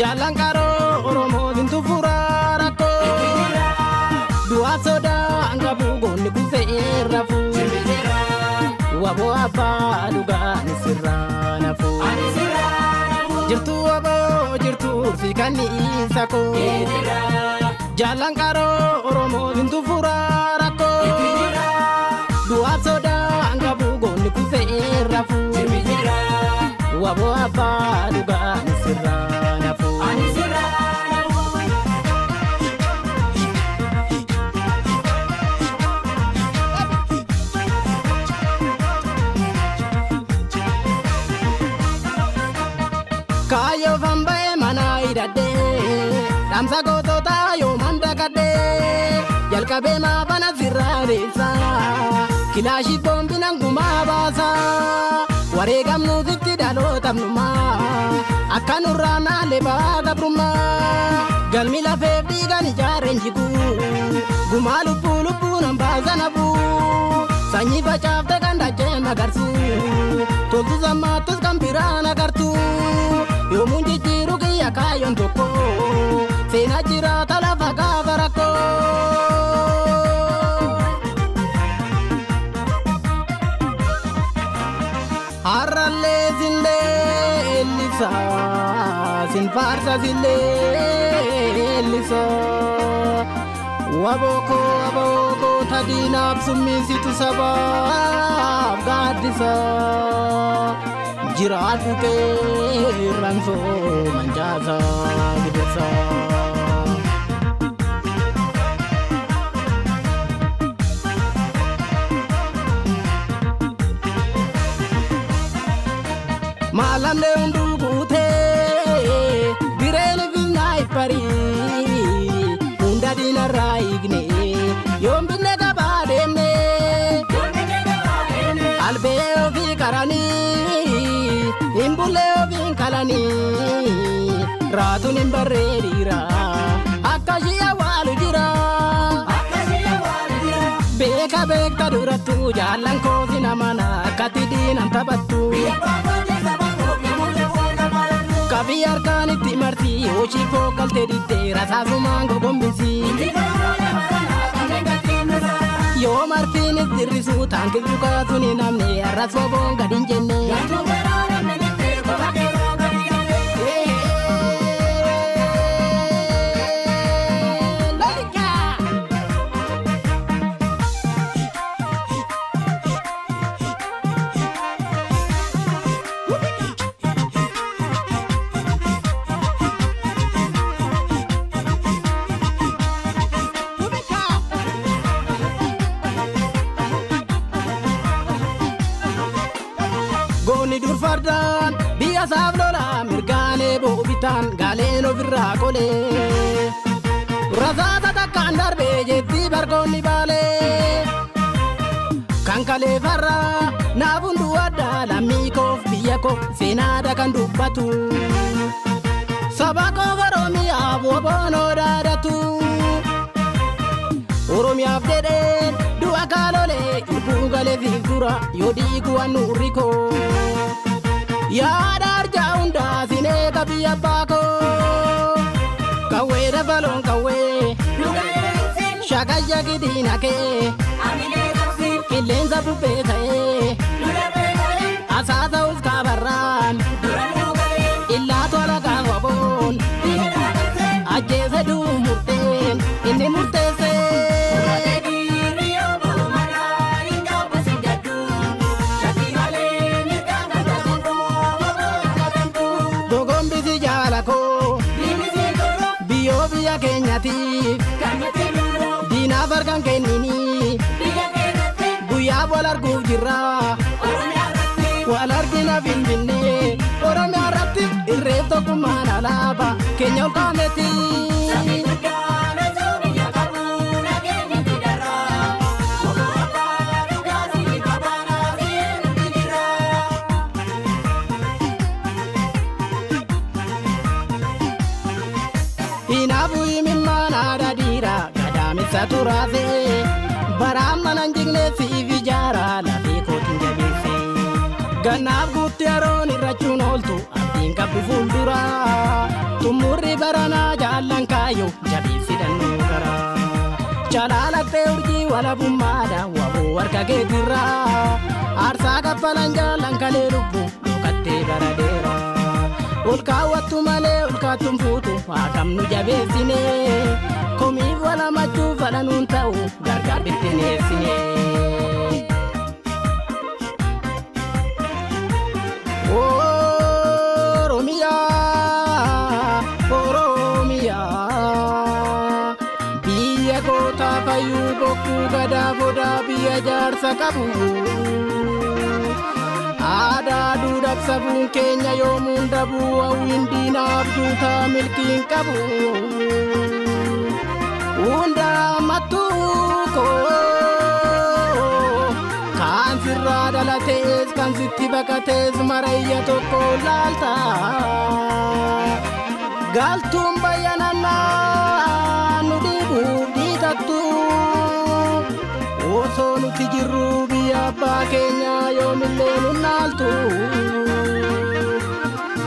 Jaalan qaroo Oromoo sintu furaa rakkoo. Du'aa sodaa hangafu goonni kufee rafu. Waboo abbaa dhugaa ni sirraa nafu. Jirtu waboo jirtu fi kanniisa koo. Jaalan qaroo Oromoo sintu furaa rakkoo. Du'aa sodaa hangafu goonni kufee rafu. Waboo abbaa dhugaa ni sirraa nafu. Kaayyoo fanba'ee mana hidhadhee dhaamsa goototaa yooman dagadhee jalqabee maafana sirraa deessa kilaashii boombinan gumaa baasa wareegamnuufitti dhalootamnumaa akka nurraa naalee ba'aa gabrummaa galmi lafeef dhiigan ijaareen jiguu gumaa lubbuu lubbuun hambaasan hafuu sanyii facaafte kan dachee magarsu toltu sammaattus kan biraan agartu. Yoomuun jijjiiru kiyya kaayyoon tokko seenaa jiraata lafa gaafa rakkoo. Har'allee sin leellisa sin faarsa sin leellisa wabookoo wabookoo tadiinaaf summiisitu sabaaf gaaddisa. Jiraatu qeerransoo mancaasa gidirsa. Maalamlee hunduu guutee bireen finna iffarii hunda diinarraa hiikne yoom binne gabaa deemne albee ofii qaranii. Imbulee ofiin kalanii raatuun hin barreediira akka ishee awwaalu jira. Beeka beekta durattu jaallan koosi namana akkatti diinan taphattu. Qabii harkaan itti marti hojii fooqaltee diddee rasaasumaan gogombisi. Yoo martiin itti hir'isu taankii dhukaasuun hin namne har'as foboon gadi hin jenne. Goonni dur fardaan biyya saaf lola mirgaanee boobitaan gaaleen ofirraa qolee. Rasaasa takkaan darbee jetti bargoonni baalee. Kan kalee farraa naaf hunduu addaa lammii koof biyya koof seenaadha kan dubbatu. Saba koof Oromiyaaf woboon odaadhatu. Oromiyaaf jedheen du'a kaalolee irbuu galee siif dura yoo dhiigu waan koo. Yaada arjaa hundaa sinee qabii abbaa koo. Kawwee dabaloon kawwee shakayya gidiina kee qilleensa bubbee ta'ee asaasa uskaabarraan illaatu alagaa waboon ajjeese du'u murteen inni murteesse. Gogombisi jaala koo biyyoo biyya keenyatiif diinaaf harkaan kennini guyyaa wal arguuf jirra wal argina finfinnee Oromiyaa irratti irreef tokkummaan alaabaa keenya ol kaametti. Kanaafuu himimmaan haadha dhiiraa gadaamessa turaasee baraan mana hin jigne siif ijaaraa lafee kootiin jabeesse. Gannaaf guutti yeroon irrachuun ooltu abdiin qabdu fuulduraa. Xumurri baranaa jaallan kaayyoo jabeessidhannoo garaa. Jalaalattee urjii walabummaadha waboo harka keetirraa. Aarsaa kaffalan jaallan kalee lubbuu dhokattee bara dheeraa. Ol kaawwattu malee ol kaattuun fuutu haa qabnu jabeessine. Komiif walamachuuf falanuun ta'u gargaar bittineessine. Oromiyaa, Oromiyaa, biyya gootaa fayyuu bokkuu gadaa bodaa biyya jaarsa qabu. Aadaa duudhaaf safuun keenya yoomuun dabuu hawwiin diinaaf duutaa milkiin qabu. Hundaa mattuu koo kan sirraa dhalatees kan sitti baqatees marayya tokko laalta. Galtuun bayyanannaa nu dhiibuuf dhiitattu. Osoo nuti jirru biyya abbaa keenyaa yoomillee nu naaltu.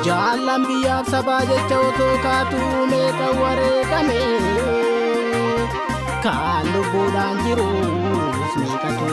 Jaallan biyyaaf sabaa jecha osoo kaatu meeqa wareegame. Kan lubbuudhaan jirus meeqatu.